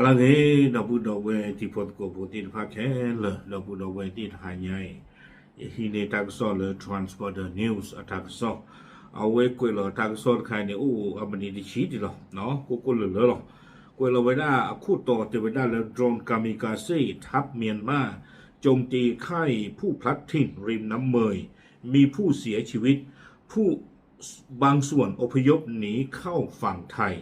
ဟါလၢအဂ့ၤ ဒီပုၢ်ဒီဝဲၢ်တံၤဖိသကိးဖိသ့ၣ်တဖၣ်ခဲလၢာ်, ဒီပုၢ်ဒီဝဲၢ်သ့ၣ်တဟါညါအံၤ, ယဟံးန့ၢ်တၢ်ကစီၣ်လၢ Transporter News အတၢ်ကစီၣ်, အဝဲကွဲးလီၤတၢ်ကစီၣ်တခါန့ၣ် အိၣ်အမံးနံးတဆံဒံးလီၤ, ကိၢ်ကိၢ်လၢၤလၢၤလီၤ. ကွဲးလီၤဝဲဒၣ်အခိၣ်တီတဲဝဲဒၣ်လၢ drone kamikaze ထပ် Myanmar โจมตีค่ายผู้พลัดถิ่นริมน้ำเมย มีผู้เสียชีวิต ผู้ บางส่วนอพยพหนีเข้าฝั่งไทย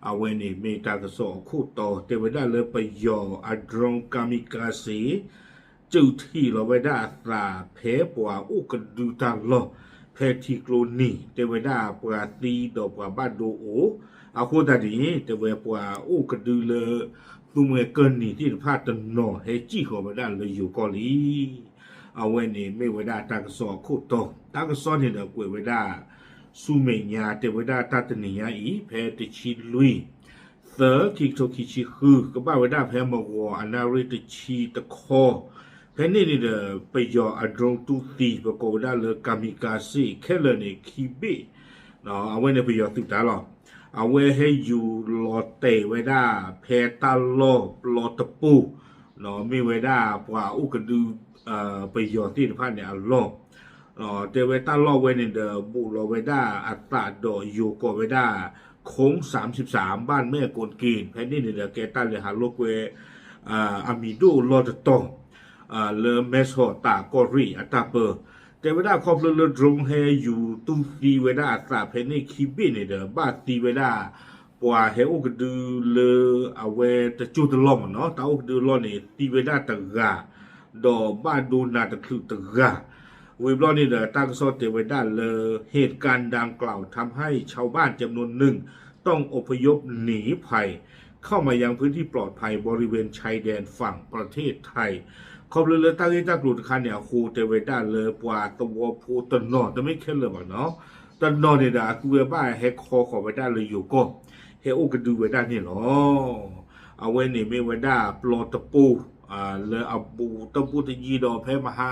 အဝဲန့ၣ်မ့ၢ်တၢ်ကစီၣ်အခိၣ်တီ တဲဝဲဒၣ်လၢပယီၤအ drone kamikaze စူးထံၣ်လီၤဝဲဒၣ်အသးဖဲပှၤအိၣ်ကဒုတၢ်လီၢ် ဖဲထံကျိနံၤ တဲဝဲဒၣ်ပှၤသံဒီးပှၤဘၣ်ဒိအိၣ်, အဃိသတးန့ၣ် တဲဝဲပှၤအိၣ်ကဒုလၢ သူမှဲကၢၢ်နံၤသ့ၣ်တဖၣ်တနီၤဟဲစံၣ်ဃီၤဝဲဒၣ်လၢယိၤကီၢ်လံ. အဝဲန့ၣ်မ့ၢ်ဝဲဒၣ်တၢ်ကစီၣ်အခိၣ်တီ, တၢ်ကစီၣ်န့ၣ်ဒီးကွဲးဝဲဒၣ် ဆူမဲာ်ညါ တဲဝဲဒၣ်တၢ်တနံၤညါအံၤ ဖဲတဆံလွံၢ် သၢ ခံကထိခံဆံဃု ကဘၣ်ဝဲဒၣ်ဖဲမဂီၤအနၣ်ရံၣ်တဆံတခီ, ဖဲန့ၣ်န့ၣ်ဒီး ပယီၤအ drone တူၢ်သံ ပကိးဝဲဒၣ်လၢ kamikaze ခဲလၢာ်န့ၣ် ခံဘ့ၣ်, အဝဲန့ၣ်ပယီၤသုးတၢ်လီၤ. အဝဲဟဲယူၤလီၤတဲာ်ဝဲဒၣ် ဖဲတၢ်လီၢ်ပျီတပိၢ်, မ့ၢ်ဝဲဒၣ်ပှၤအိၣ်ကဒု ပယီၤသ့ၣ်တဖၣ်န့ၣ်အလီၢ်, တဲဝဲတၢ်လီၢ်ဝဲန့ၣ်ဒီး ဘူးလီၤဝဲဒၣ်အသးဒီးယိၤကိးဝဲဒၣ် โค้งสามสิบสาม บ้านแม่กวนเกณฑ์ ဖဲန့ၣ်န့ၣ်ဒီး ကဲတၢ်လဲၤဟးလိာ်ကွဲ အမံၤဒိၣ်လီၢ်တတီၤ လၢမဲဆီးတးကီၢ်ရ့ၣ်အတၢ်ပၢ, တဲဝဲဒၣ်ခီဖျိလၢ drone ဟဲယူၤတူၢ်သံဝဲဒၣ်အသးဖဲန့ၣ်ခံဘ့ၣ်န့ၣ်ဒီး ဘၣ်သံဝဲဒၣ် ပှၤဟဲအိၣ်ကဒုလၢအဝဲတကၠိၢ်တလီၢ်မ့ၢ်နီၤ, တၢ်အိၣ်ကဒုအလီၢ်န့ၣ် သံဝဲဒၣ်တဂၤ, ဒီးဘၣ်ဒိနးတချုးတဂၤ, ဝံၤဘျီန့ၣ်ဒီး တၢ်ကစီၣ်တဲဝဲဒၣ်လၢ เหตุการณ์ดังกล่าวทำให้ชาวบ้านจำนวนหนึ่งต้องอพยพหนีภัย เข้ามายังพื้นที่ปลอดภัยบริเวณชายแดนฝั่งประเทศไทย ခီဖျိလၢတၢ်ဂ့ၢ်တၢ်ကျိၤတခါန့ၣ်အဃိ တဲဝဲဒၣ်လၢပှၤသဝီဖိတနီၤ တမ့ၢ်ခဲလၢာ်ဘၣ်နီၤ, တနီၤန့ၣ်ဒီး အသုဝဲဘၣ်ဟဲခီဃီၤဝဲဒၣ်လၢယိၤကီၢ် ဟဲအိၣ်ကဒုဝဲဒၣ်န့ၣ်လီၤ. အဝဲန့ၣ်မ့ၢ်ဝဲဒၣ်ပျီတပိၢ် လၢအဘူးတဘူးတယံၤဒီး ဖဲမဟါ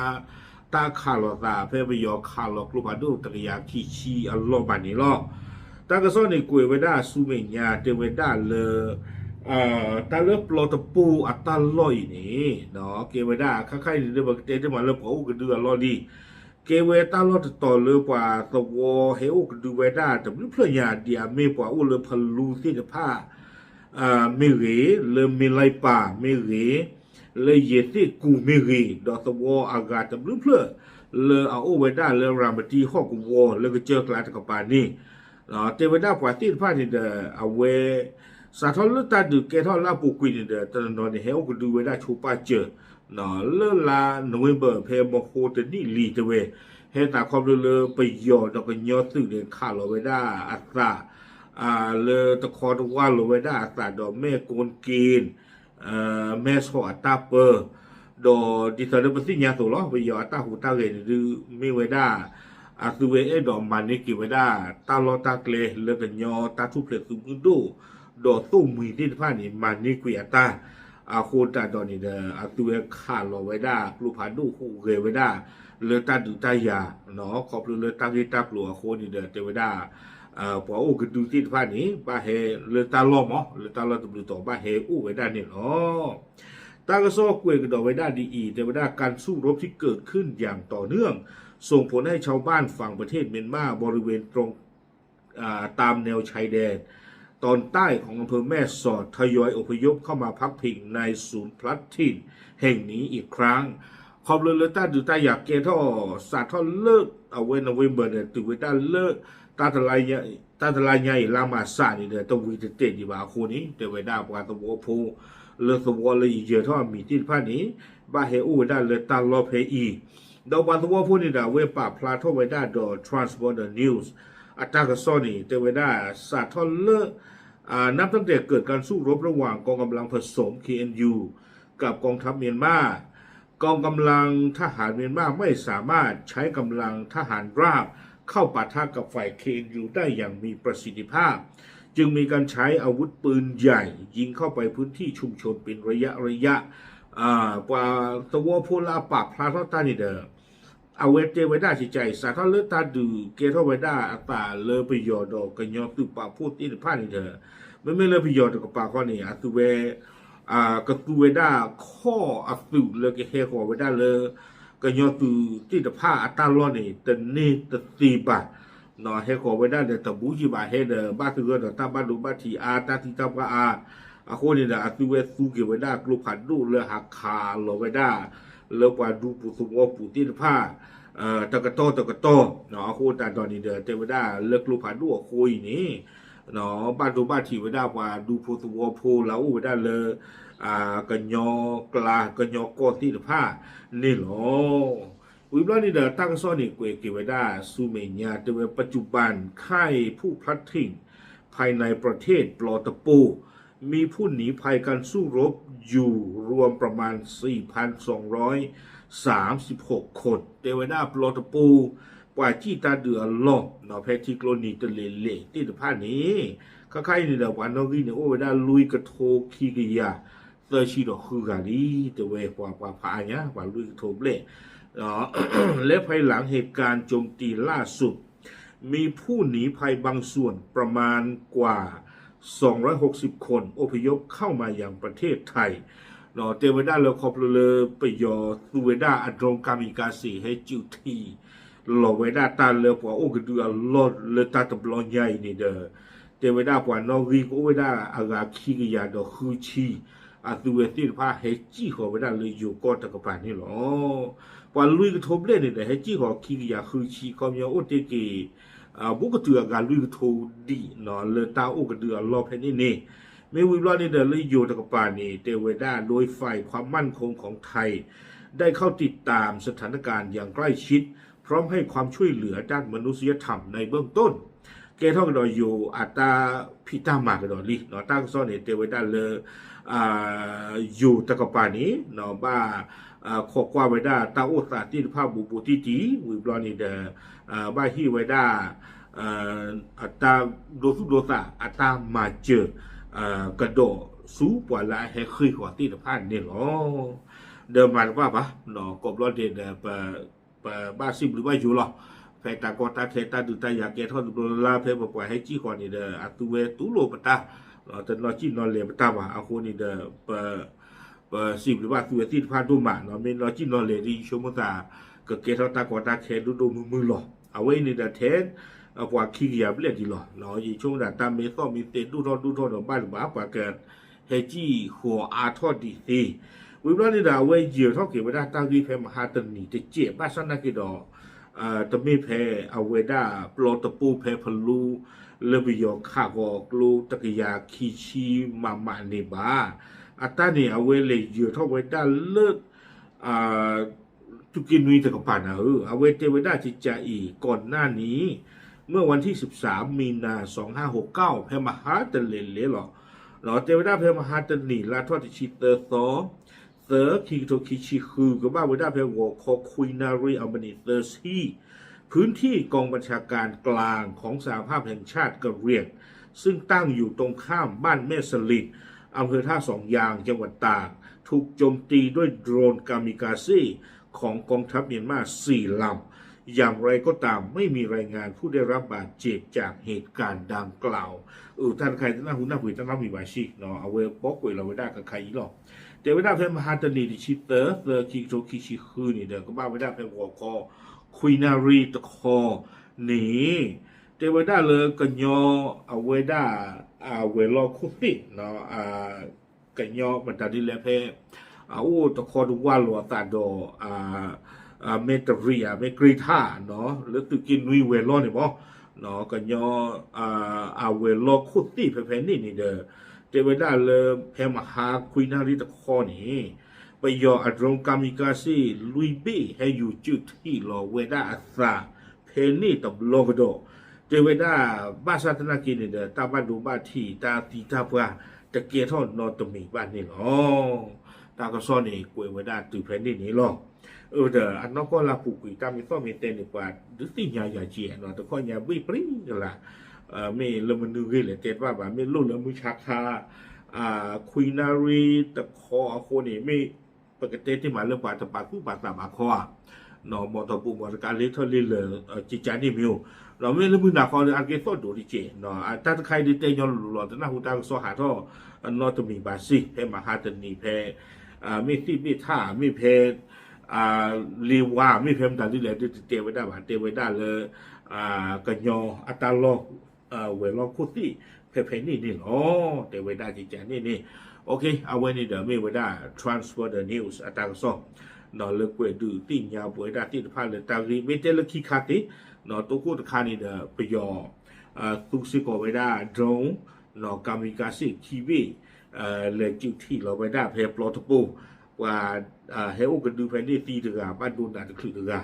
တၢ်ခးလီၤသး ဖဲပယီၤခးလီၤကျိဖးဒိၣ်တကယၤခံဆံအလီၢ်ဘၣ်န့ၣ်လီၤ. တၢ်ကစီၣ်န့ၣ်ကွဲးဝဲဒၣ်ဆူမဲာ်ညါ တဲဝဲဒၣ်လၢ တၢ်လၢပျီတပိၢ်အတၢ်လီၢ်အံၤန့ၣ် ကဲဝဲဒၣ်ခါခါအံၤန့ၣ် ပကတဲတ့ၢ်မးလၢပှၤအိၣ်ကဒုအလီၢ်လံ ကဲဝဲတၢ်လီၢ်တတီၤလၢပှၤသဝီဟဲအိၣ်ကဒုဝဲဒၣ်တဘျုးဖျၢၣ်ညါ ဒ်အမ့ၢ်ပှၤအိၣ်လၢဖလူသ့ၣ်တဖၣ် မ့ၢ်ဂ့ၤ, လၢမ့ၢ်လံပၢ်မ့ၢ်ဂ့ၤ, လၢယဲၢ်သ့ၣ်ကူၣ်မ့ၢ်ဂ့ၤ, ဒီးသဝီအဂၤတဘျုးဖျၢၣ် လၢအအိၣ်ဝဲဒၣ်လၢရၤမတံဟီၣ်ကဝီၤလၢကစၢၢ်ကျါတကပၤန့ၣ် တဲဝဲဒၣ်ပှၤသ့ၣ်တဖၣ်န့ၣ်ဒီး အဝဲ စးထီၣ်လၢတၢ်ဒုးကဲထီၣ်လၢအပူၤကွံာ်န့ၣ်ဒီး တနီၤနီၤန့ၣ် ဟဲအိၣ်ကဒုဝဲဒၣ်ဆိပာ်စၢၤ လၢလါနိၣ်ဝ့ဘၢၣ် ဖဲမဟိတနံၣ်လံတဲဝဲ, ဟဲသးခီဖျိလၢပယီၤဒီးကညီသုးန့ၣ် ခးလီၤဝဲဒၣ်အသး လၢတခီတဝၢ်လီၤဝဲဒၣ်အသးဒီး မဲၢ်ကိၣ်က့ၣ် မဲၢ်ဆီးအတၢ်ပၢ ဒီးဒ်သိးလၢပသ့ၣ်ညါအသိးလီၤ ပယီၤအတၢ်ဟူးတၢ်ဂဲၤန့ၣ်ဒုး မ့ၢ်ဝဲဒၣ် အသုဝဲအဲၣ်ဒိးမၤန့ၢ်က့ၤဝဲဒၣ် တၢ်လီၢ်တၢ်ကျဲလၢကညီတၢ်ထူၣ်ဖျဲးသုးမုၢ်ဒိၣ် ဒီးသိၣ်မှံၤသ့ၣ်တဖၣ်န့ၣ် မၤန့ၢ်ကွံာ်အတၢ် အဃိသတးဒီးန့ၣ်ဒီး အသုဝဲခးလီၤဝဲဒၣ် ကျိဖးဒိၣ်ဟူးဂဲၤဝဲဒၣ် လၢတၢ်ဒုးတၢ်ယၤ ခီဖျိလၢတၢ်ဂ့ၢ်တၢ်ကျိၤအဃိန့ၣ်ဒီး တဲဝဲဒၣ် ပှၤအိၣ်ကဒုသ့ၣ်တဖၣ်န့ၣ် ဘၣ်ဟဲလၢတၢ်လီၢ်မး လၢတၢ်လီၢ်တဘျုးတီၤ ဘၣ်ဟဲအိၣ်ဝဲဒၣ်န့ၣ်လီၤ. တၢ်ကစီၣ်ကွဲးကဒီးဝဲဒၣ်ဒ်အံၤ တဲဝဲဒၣ် การสู้รบที่เกิดขึ้นอย่างต่อเนื่องส่งผลให้ชาวบ้านฝั่งประเทศเมียนมาบริเวณตรง ตามแนวชายแดนตอนใต้ของอำเภอแม่สอดทยอยอพยพเข้ามาพักพิงในศูนย์พลัดถิ่นแห่งนี้อีกครั้ง ခီဖျိလၢတၢ်ဒုးတၢ်ယၤကဲထီၣ် စးထီၣ်လၢအဝဲ November န့ၣ် တုၤဝဲဒၣ်လၢ တၢ်တလါညါအံၤ လါမၢ်ၡးန့ၣ်ဒီး တဝံၤတတဲာ်ဒံးဘၣ်အဃိန့ၣ် တဲဝဲဒၣ်ပှၤသဝီဖိ လၢသဝီလၢယယၢၤထီၣ်အမံၤသ့ၣ်တဖၣ်န့ၣ် ဘၣ်ဟဲအိၣ်ဝဲဒၣ်လၢတၢ်လီၢ်ဖဲအံၤ ဒီးပှၤသဝီဖိန့ၣ်ဒီး အဝဲပာ်ဖျါထီၣ်ဝဲဒၣ်ဒီး Transporter News အတၢ်ကစီၣ်န့ၣ် တဲဝဲဒၣ် စးထီၣ်လၢ นับตั้งแต่เกิดการสู้รบระหว่างกองกำลังผสม เคเอ็นยู กับกองทัพเมียนมา กองกำลังทหารเมียนมาไม่สามารถใช้กำลังทหารราบเข้าปะทะกับฝ่าย เคเอ็นยู ได้อย่างมีประสิทธิภาพ จึงมีการใช้อาวุธปืนใหญ่ยิงเข้าไปพื้นที่ชุมชนเป็นระยะระยะ อ่า ပှၤသဝီဖိလၢအပာ်ဖျါထီၣ်တၢ်န့ၣ်ဒီး အဝဲတဲဝဲဒၣ် ကကဲအံၤ စးထီၣ်လၢတၢ်ဒုးကဲထီၣ်ဝဲဒၣ်အသးလၢပယီၤဒီးကညီသုးပာ်ဖှိၣ်သ့ၣ်တဖၣ်န့ၣ်ဒီး မ့မ့ၢ်လၢပယီၤတကပၤဃီန့ၣ် အသုဝဲ ကသူဝဲဒၣ်ခီၣ်အသုးလၢကဟဲဃီၤဝဲဒၣ်လၢ ကညီသုးသ့ၣ်တဖၣ်အတၢ်လီၢ်န့ၣ် တန့ၢ်တသ့ဘၣ်. ဟဲဃီၤဝဲဒၣ်ဒီးတဘူးက့ၤဘၣ် ဟဲဒီးဘၣ်သဂၢၢ်ဒီးတၢ်ဘၣ်ဒိဘၣ်ထံးအါ တၢ်သံတၢ်ပှၢ်အါ, အဃိန့ၣ်ဒီး အသုဝဲသူက့ၤဝဲဒၣ်ကျိဖးဒိၣ်လၢဟးခးလီၤဝဲဒၣ် လၢပှၤဒူဖိသဝီပူၤသ့ၣ်တဖၣ် တကတီၢ်တကတီၢ်, အဃိသတးဒီးန့ၣ်ဒီး တဲဝဲဒၣ်လၢကျိဖးဒိၣ်အဃိအံၤန့ၣ် ဘၣ်ဒိဘၣ်ထံးဝဲဒၣ်ပှၤဒူဖိသဝီဖိလၢအအိၣ်ဝဲဒၣ်လၢ ကညီကျါ ကညီကီၢ်သ့ၣ်တဖၣ်န့ၣ်လီၤ. ဝံၤဘျီန့ၣ်ဒီး တၢ်ကစီၣ်န့ၣ် ကွဲးက့ၤဝဲဒၣ်ဆူမဲာ်ညါ တဲဝဲ ปัจจุบันค่ายผู้พลัดถิ่นภายในประเทศปลอตะปู มีผู้หนีภัยการสู้รบอยู่รวมประมาณ สี่พันสองร้อยสามสิบหกคน တဲဝဲဒၣ်ပျီတပူၤ ပှၤစံၣ်တၢ်ဒုးအလီၢ် ဖဲထံကျိနံၤတလ့ၤလ့ၤသ့ၣ်တဖၣ်န့ၣ် ခါခါအံၤန့ၣ်ဒီး ပှၤနီၣ်ဂံၢ်န့ၣ် အိၣ်ဝဲဒၣ်လွံၢ်ကထိခံကယၤသၢဆံဒီးဃုဂၤလံ တဲဝဲပှၤ ပှၤဖးအါညါ ပှၤလွံၢ်ကထိဘျဲၣ် และภายหลังเหตุการณ์โจมตีล่าสุด มีผู้หนีภัยบางส่วนประมาณกว่า สองร้อยหกสิบคน อพยพเข้ามายังประเทศไทย တဲဝဲဒၣ်လၢခီဖျိလၢပယီၤသူဝဲဒၣ်အ drone kamikaze ဟဲစုးထံးလီၤဝဲဒၣ်တၢ်လၢပှၤအိၣ်ကဒုအလီၢ်လၢတၢ်တဘျီညါအံၤန့ၣ်ဒီး တဲဝဲဒၣ်ပှၤနီၣ်ဂံၢ်ကအိၣ်ဝဲဒၣ်အဂၤခံကယၤဒီးဃုဆံ အသုဝဲသ့ၣ်တဖၣ်ဟဲစံၣ်ဃီၤဝဲဒၣ်လၢယိၤကီၢ်တကပၤန့ၣ်လီၤ. ပှၤလွံၢ်ကထိဘျဲၣ်န့ၣ်ဒီး ဟဲစံၣ်ဃီၤခံကယၤဃုဆံ ခီပညီအိၣ်တ့ၢ်က့ၤ ဘူးကတုၤအဂၤလွံၢ်ကထိဒံး လၢတၢ်အိၣ်ကဒုအလီၢ်ဖဲန့ၣ်န့ၣ် မ့ၢ်ဝံၤဘျီန့ၣ်ဒီး လၢယိၤတကပၤန့ၣ် တဲဝဲဒၣ် โดยฝ่ายความมั่นคงของไทย ได้เข้าติดตามสถานการณ์อย่างใกล้ชิด พร้อมให้ความช่วยเหลือด้านมนุษยธรรมในเบื้องต้น ကဲထီၣ်ကဒီးယိၤအတၢ်ဖံးတၢ်မၤကဒီးလံ တၢ်ကစီၣ်န့ၣ် တဲဝဲဒၣ်လၢ ယိၤတကပၤန့ၣ် ဘၣ်ခိးကွၢ်ဝဲဒၣ်တၢ်အိၣ်သးသ့ၣ်တဖၣ်ဘူးဘူးတံၢ်တံၢ် ဝံၤဘျီန့ၣ်ဒီး ဘၣ်ဟ့ၣ်ဝဲဒၣ် အတၢ်ဒိသူၣ်ဒိသး အတၢ်မၤစၢၤ ကဒီးဆူပှၤလၢအဟဲဃ့ၢ်ဃီၤသ့ၣ်တဖၣ်န့ၣ်လီၤ. ဒီးမၤတဘၣ်ဘၣ် ကိးဘျီဒဲးဒီး ပဘၣ်စံးဘျုးဘၣ်ယိၤလီၤ. ဖဲတၢ်ကီတၢ်ခဲတၢ်ဒုးတၢ်ယၤကဲထီၣ်တဘျီလၢ်လၢ် ဖဲပပှၤဟဲစံၣ်ဃီၤန့ၣ်ဒီး အသုဝဲတူၢ်လိာ်ပတၢ် တနီၤစံၣ်နီၤလဲၤပတၢ်ဘၣ် အဃိန့ၣ်ဒီး ပစံးဘျုးဘၣ်သုဝဲသ့ၣ်တဖၣ်ဒိၣ်မး မ့ၢ်နီၤစံၣ်နီၤလဲၤဒီး ယဆိကမိၣ်သး ကကဲထီၣ်တၢ်ကီတၢ်ခဲဒိၣ်ဒိၣ်မုၢ်မုၢ်လီၤ. အဝဲအံၤန့ၣ်ဒီးထဲ ပှၤခံကယၤဘျဲၣ်ဒံးလီၤ. ယဆိကမိၣ်ဒၣ်တၢ်မ့ၢ်သီၣ်မ့ၢ်သဲဒိၣ်ထီၣ်ဒိၣ်ထီၣ်ဒီးဘၣ်တဘၣ် ပှၤကဟဲစံၣ်ဃီၤအါထီၣ်ဒံးသ့. ဝံၤဘျီန့ၣ်ဒီး အဝဲယၢၤထီၣ်က့ၤဝဲဒၣ်တၢ်ဂ့ၢ်ဖဲမဟါတနံၤတစဲး ဘၣ်ဆၣ်နာ်က့ဒီး တမ့ၢ်ဖဲအဝဲဒၣ်ပျီတပူၤဖဲဖလူ လၢပယီၤခးဃီၤကျိတကယၤခံဆံမးမးန့ၣ်ဘၣ်. အတၢ်န့ၣ် အဝဲလဲၤယၢၤထီၣ်ဝဲဒၣ်လၢ သုးက့နွံတကပၤနၤဧၢ, အဝဲတဲဝဲဒၣ်ကကးအံၤ ก่อนหน้านี้ เมื่อวันที่ สิบสาม มีนา สองห้าหกเก้า ဖဲမဟါတလဲၤလဲၤလီၤ. တဲဝဲဒၣ်ဖဲမဟါတနံၤ လါထီၣ်တဆံသၢသီ သၢ ခံကထိခံဆံဃု ကဘၣ်ဝဲဒၣ်ဖဲဂီၤခီခွံနၣ်ရံၣ်အမံးနံးသၢဆံ พื้นที่กองบัญชาการกลางของสหภาพแห่งชาติกะเหรี่ยง ซึ่งตั้งอยู่ตรงข้ามบ้านแม่สลิด อำเภอท่าสองยาง จังหวัดตาก ถูกโจมตีด้วยโดรนกามิกาเซ่ของกองทัพเมียนมาสี่ลำ อย่างไรก็ตาม ไม่มีรายงานผู้ได้รับบาดเจ็บจากเหตุการณ์ดังกล่าว အတၢ်တခါအံၤ တနၢ်ဟူနၢ်ပှ့ၤတၢ်နီတမံၤဘၣ်ဆ့ၣ်, အဝဲဘီကွဲးလီၤဝဲဒၣ်ကခါအံၤလီၤ. တဲဝဲဒၣ်ဖဲမဟါတနံၤတဆံသၢ သၢ ခံကထိခံဆံဃုန့ၣ်ဒီး ကဘၣ်ဝဲဒၣ်ဖဲဂီၤခီ ခွံနၣ်ရံၣ်တခီန့ၣ် တဲဝဲဒၣ်လၢကညီအဝဲဒၣ် အဝဲၤလီၢ်ခိၣ်သ့ၣ် ကညီမတၤဒ်လဲၣ်ဖဲ အအိၣ်တခီတဝၢ်လိာ်အသးဒီး မဲၣ်တရံးဧါ မဲၣ်ကြ့ထၣ် လၢသုးက့နွံဝဲၤလီၢ်န့ၣ်မး ကညီ အဝဲၤလီၢ်ခိၣ်သ့ၣ်ဖဲဖဲန့ၣ်န့ၣ်ဒီး တဲဝဲဒၣ်လၢဖဲမဟါခွံနၣ်ရံၣ်တခီန့ၣ် ပယီၤအ drone kamikaze လွံၢ်ဘ့ၣ်ဟဲယူၤစုးထံးလီၤဝဲဒၣ်အသး ဖဲန့ၣ်တဘျီကဒီး တဲဝဲဒၣ် ဘၣ်ဆၣ်သနာ်က့န့ၣ်ဒီး တၢ်ဘၣ်ဒိဘၣ်ထံး တၢ်သံတၢ်ပှၢ် တကဲထီၣ်နီတမံၤဘၣ်န့ၣ်လီၤ. တၢ်ကစီၣ်န့ၣ် ကွဲးဝဲဒၣ်တုၤဖဲန့ၣ်န့ၣ်လီၤ. အၢ ဒီးအနီၢ်ကီၢ်လၢပူၤကွံာ် တၢ်မ့ၢ်သီၣ်မ့ၢ်သဲန့ၣ် ပှၤဒုးသ့ၣ်ညါယၤက့ၤနီၤ တခီညါဘ့ၣ်ပြံကလး မ့ၢ်လၢမနုၤဂ့ၢ်လဲၣ် တဲတဘၣ်ဘၣ် မ့ၢ်လိၣ်လၢမုၢ်ဆါခါ ခွံနၣ်ရံၣ်တခီအဃိန့ၣ် မ့ၢ်ပကတဲတ့ၢ်မးလၢပှၤတပာ်သူၣ်ပာ်သးဘၣ်ခီဧါ မ်တဘိးမီၤတကးလ့ထီၣ်လ့လၢာ် ကကးန့ၣ်မ့ၢ်အိၣ် ဒီးမ့ၢ်လၢမုၢ်နၤခီဒီး အတက့ၢ်သီၣ်ဒိၣ်တက့ၢ်, တၢ်တခါအံၤဒုးတဲညီလိၤလိၤလီၤ, တနၢ်ဟူတၢ်ကစီၣ်ဟးထီၣ်နီတမံၤဘၣ်စ့ၢ်, ဖဲမဟါတနံၤဖဲ မ့ၢ်သ့ၣ်ဘ့ၣ်ထၣ် မ့ၢ်ဖဲ လ့ဝါ မ့ၢ်ဖဲမတၤဒ်လဲၣ် ဒုးတတဲဝဲဒၣ်ဘၣ်, တဲဝဲဒၣ်လၢ ကညီအတၢ်လီၢ် ဝဲၤလီၢ်ခိၣ်သ့ၣ် ဖဲဖဲန့ၣ်န့ၣ်လီၤ. တဲဝဲဒၣ်ကကန့ၣ်န့ၣ်, အဝဲန့ၣ်ဒီးမ့ၢ်ဝဲဒၣ် Transfer the News အတၢ်ကစီၣ် ဒီးလၢကွဲးဒုးသ့ၣ်ညါပဝဲဒၣ်သ့ၣ်တဖၣ်လၢတၢ်ဂ့ၢ် မ့ၢ်တဲလၢခံခါသ့ၣ်, ဒီးတိခိၣ်တခါန့ၣ်ဒီး ပယီၤ သူစ့ၢ်ကီးဝဲဒၣ် drone ဒီး kamikaze ခံဘ့ၣ် လဲၤစူးထံၣ်လီၤဝဲဒၣ်ဖဲပျီတပိၢ်, ပှၤ ဟဲအိၣ်ကဒုဖဲန့ၣ်သံတဂၤ ဘၣ်ဒိနးတချုးတဂၤ,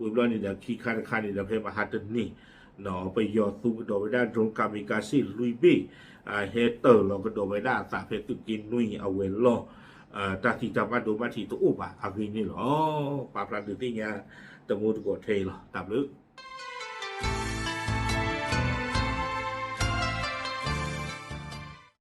ဝံၤဘျီန့ၣ်ဒီး ခံခါတခါန့ၣ်ဒီး ဖဲမဟါတနံၤ ပယီၤသူကဒီးဝဲဒၣ် drone kamikaze လွံၢ်ဘ့ၣ် ဟဲတၢၢ်လီၤကဒီးဝဲဒၣ်အသးဖဲသုးက့နွံအဝဲၤလီၢ်, တၢ်သံတၢ်ဘၣ်ဒိဘၣ်ထံးတအိၣ်ဘၣ်အဂ့ၢ်န့ၣ်လီၤ. ပာ်ဖျါဒုးသ့ၣ်ညါတမူတကိးထဲအံၤလီၤ. တၢ်ဘျုး